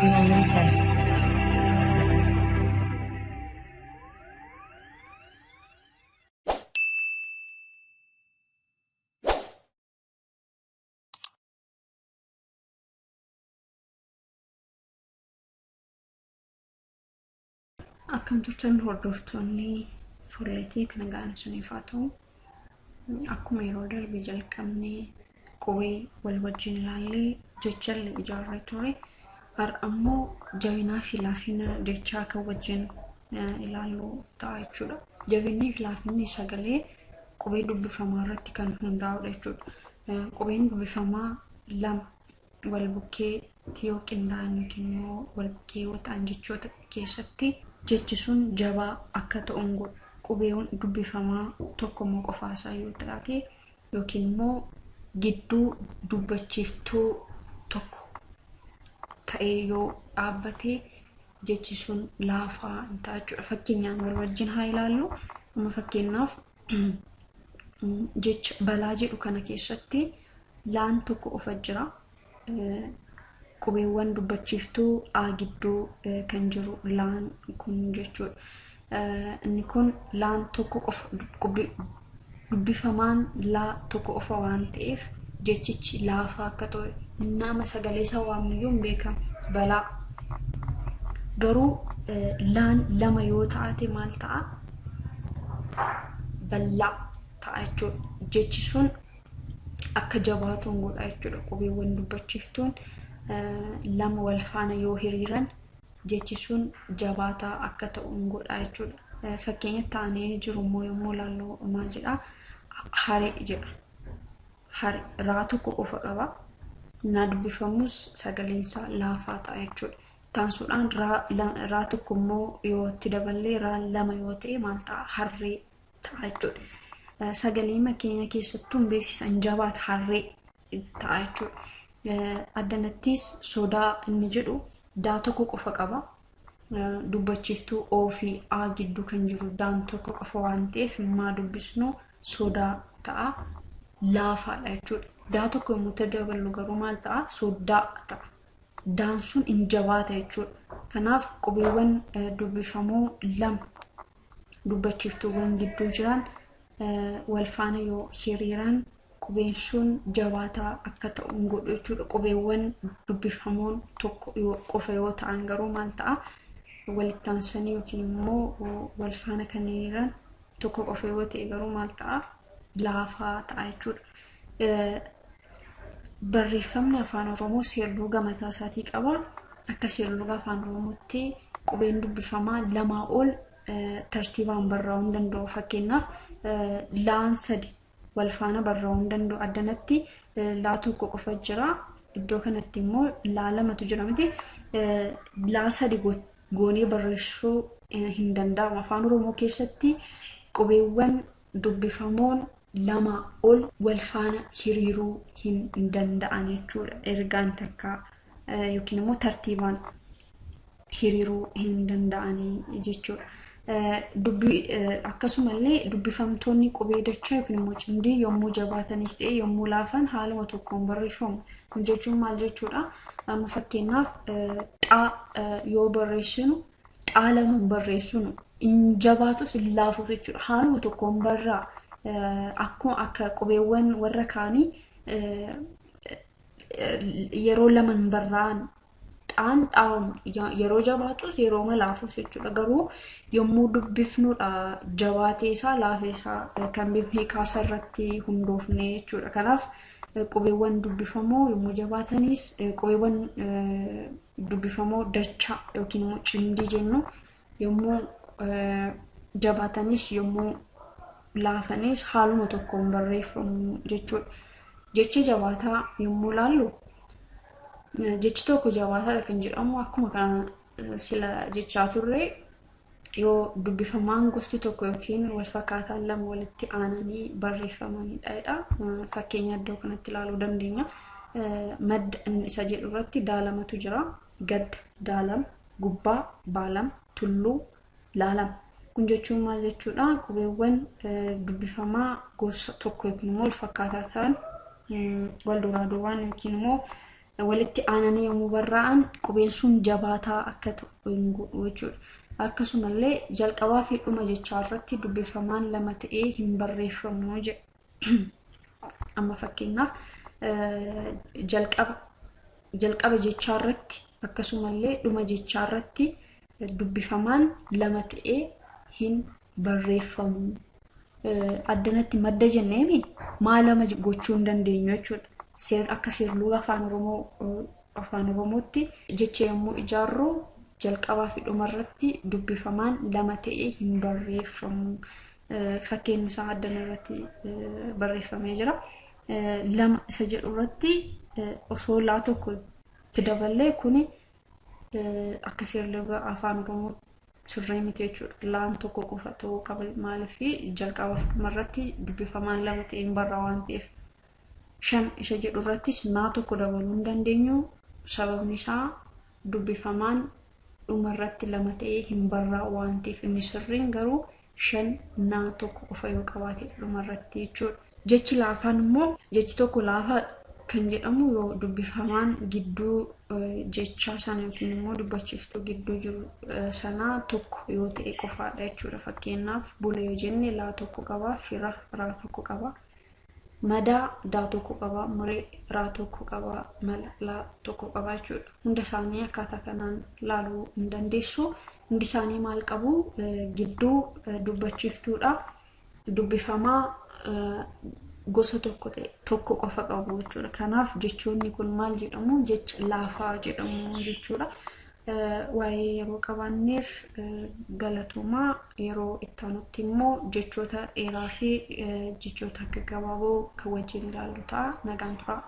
Finalmente. Akkam turtan hordoftoonni folleetii kana ga'an suniif haa ta'u, akkuma yeroo darbe jalqabnee qubee wal wajjin ilaallee jechallee ijaarree ture. Har'a ammoo jabinaa fi laafina jechaa kan wajjin ilaallu ta'a jechuudha. Jabinnii fi laafinni sagalee qubee dubbifamaa irratti kan hundaa'udha jechuudha. Qubeen dubbifamaa lama wal bukkeetti yoo qindaa'an yookiin immoo wal bukkee yoo ta'an jechoota keessatti jechi sun jabaa akka ta'u godha. Qubeen dubbifamaa tokko immoo qofaasaa yoo taate yookiin immoo gidduu dubbachiiftuu tokko ta'ee yoo dhaabbate jechi sun laafaa hin ta'a jechuudha. Fakkeenyaan wal wajjin haa ilaallu. Amma fakkeenyaaf jecha balaa jedhu kana keessatti laan tokko qofa jira. Qubeewwan dubbachiiftuu A gidduu kan jiru laan kun jechuudha. Inni kun laan tokko qofa dubbifamaan laa tokko qofa waan ta'eef jechichi laafaa akka ta'u nama sagalee isaa waamnuyyuu hin beekamu balaa. Garuu laan lama yoo taate maal ta'a? Bal'aa ta'a jechuudha. Jechi sun akka jabaatuun godha jechuudha. Qubeewwan dubbachiiftuun lama wal faana yoo hiriiran jechi sun jabaataa akka ta'u godha jechuudha. Fakkeenya taanee jiru immoo yommuu ilaallu maal jedhaa? Haree jedha. Haree raa tokko qofa qaba. Na dubbifamus sagaleen isaa laafaa ta'a jechuudha. Taansuudhaan raa tokko immoo yoo itti daballee raa lama yoo ta'e maal ta'a? Harree ta'a jechuudha. Sagalee keenya keessattuu hin beeksisan jabaata harree ta'a jechuudha. Addanattis sodaa inni jedhu daa tokko qofa qaba. Dubbachiiftuu O fi A gidduu kan jiru daan tokko qofa waan ta'eef maa dubbisnu sodaa ta'a. Laafaadha jechuudha. Daa tokko yommuu itti daballu garuu maal ta'a? Sodaa ta'a. Daan sun hin jabaata jechuudha. Kanaaf qubeewwan dubbifamoo lama dubbachiiftuuwwan gidduu jiran wal faana yoo hiriiran qubeen sun jabaataa akka ta'u hin godhu jechuudha. Qubeewwan dubbifamoon tokko qofa yoo ta'an garuu maal ta'a? Walitti aansanii yookiin immoo wal faana kan hiriiran tokko qofa yoo ta'e garuu maal ta'a? Laafaa ta'a jechuudha. Barreeffamni afaan Oromoo seerluga mataa isaatii qaba. Akka seerluga afaan Oromootti qubeen dubbifamaa lamaa ol tartiibaan barraa'uu hin danda'u. Fakkeenyaaf laan sadi wal faana barraa'uu hin danda'u. Addanatti laa tokko qofa jira. Iddoo kanatti immoo laa lamatu jira miti. Laa sadi goonee barreessuu hin danda'amu. Afaan Oromoo keessatti qubeewwan dubbifamoon lama ol wal faana hiriiruu hin danda'an jechuudha. Ergaan takka yookiin immoo tartiibaan hiriiruu hin danda'anii jechuudha. Akkasumallee dubbifamtoonni qubee dachaa yookiin immoo cimdii yommuu jabaatanis ta'e yommuu laafan haaluma tokkoon barreeffamu. Kun jechuun maal jechuudha? Amma fakkeenyaaf xaa yoo barreessinu xaa lama barreessinu hin jabaatus hin laafus jechuudha. Haaluma tokkoon barraa akkuma akka qubeewwan warra kaanii yeroo laman barraa'an xaan dhaawamu yeroo jabaatus yeroo laafus jechuudha. Garuu yommuu dubbifnudha jabaatee isaa laafee isaa kan beeknee kaasa irratti hundoofne jechuudha. Kanaaf qubeewwan dubbifamoo yommuu jabaatanis qubeewwan dubbifamoo dachaa yookiin immoo cimdii jennu yommuu jabaatanis yommuu laafanis haaluma tokkoon barreeffamu jechuudha. Jecha jabaataa yommuu ilaallu jechi tokko jabaataadha kan jedhamu akkuma kana sila jechaa turre yoo dubbifamaan gosti tokko yookiin wal fakkaataan lama walitti aananii barreeffamanidha. Fakkeenya iddoo kanatti ilaaluu dandeenya. Madda isa jedhu irratti daalamatu jira. Gadda daalama, gubbaa baalama, tulluu laalama. Kun jechuun maal jechuudha? Qubeewwan dubbifamaa gosa tokko yookiin immoo wal fakkaataa ta'an wal duraa duubaan yookiin immoo Walitti aananii yommuu barraa'an qubeen sun jabaataa akka ta'u hin godhu jechuudha. Akkasumallee jalqabaa fi dhuma jechaa irratti dubbifamaan lama ta'ee hin barreeffamu jedha. Amma fakkeenyaaf jalqaba jechaa irratti akkasumallee dhuma jechaa irratti dubbifamaan lama ta'ee hin barreeffamu. Addanatti madda jenneemi maa lama gochuu hin dandeenyu jechuudha. Akka seerluga afaan Oromootti jecha yommuu ijaarru jalqabaa fi dhuma irratti dubbifamaan lama ta'ee hin barreeffamu. Fakkeenyi isaa addana irratti barreeffamee jira. Lama isa jedhu irratti osoo laa tokko itti daballee kuni akka seerluga afaan Oromoo sirrii miti jechuudha. Laan tokko qofa ta'uu qaba. Maaliif jalqabaa fi dhuma irratti dubbifamaan lama ta'ee hin barraa waan ta'eef. 5 isa jedhu irrattis naa tokko dabaluu hin dandeenyu. Sababni isaa dubbifamaan dhuma irratti lama ta'ee hin barraa waan ta'eef inni sirriin garuu 5 naa tokko qofa yoo qabaate dhuma irratti jechuudha. Jechi laafaan immoo jechi tokko laafaa kan jedhamu yoo dubbifamaan gidduu jechaa sana yookiin immoo dubbachiiftuu gidduu jiru sanaa tokko yoo ta'e qofaadha jechuudha. Fakkeenyaaf bula yoo jenne laa tokko qaba, fira raa tokko qaba, madaa daa tokko qaba, muree raa tokko qaba, mala laa tokko qaba jechuudha. Hunda isaanii akkaataa kanaan laaluu hin dandeessu. Hundi isaanii maal qabu? Gidduu dubbachiiftuudha. Dubbifamaa gosa tokko ta'e tokko qofa qabu jechuudha. Kanaaf jechoonni kun maal jedhamu? Jecha laafaa jedhamu jechuudha. Waa'ee yeroo qabaanneef galatoomaa. Yeroo itti aanutti immoo jechoota dheeraa fi jechoota gaggabaaboo kan wajjin ilaallu ta'a. Nagaan turaa.